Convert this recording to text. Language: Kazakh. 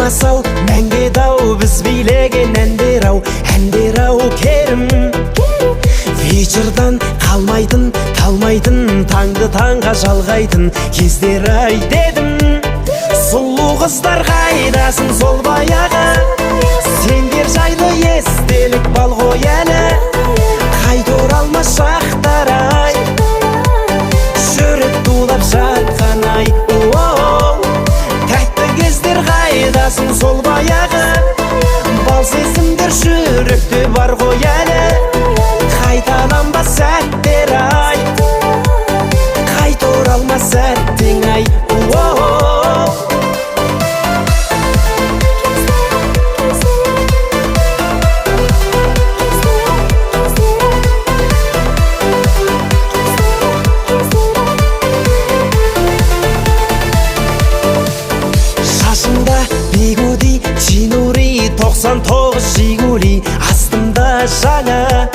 Болмас ау мәңгі дау, біз билеген әндер ау, әндер ау, керім. Вечердан қалмайтын, талмайтын, таңды таңға жалғайтын кездер ай дедім. Сұлу қыздар, қайдасың, сол баяғы? Сендер жайлы естелік бал ғой әлі. Қайта оралмас шақтар ай, жүрек тулап жатқан ай, оу. Тәтті кездер, қайдасың, сол баяғы? Бал сезімдер жүректе бар ғой әлі. Қайталанбас сәттер ай, қайта оралмас сәттең ай, оу. Шашымда бигуди, чинури, 99 Жигули астымда жаңа.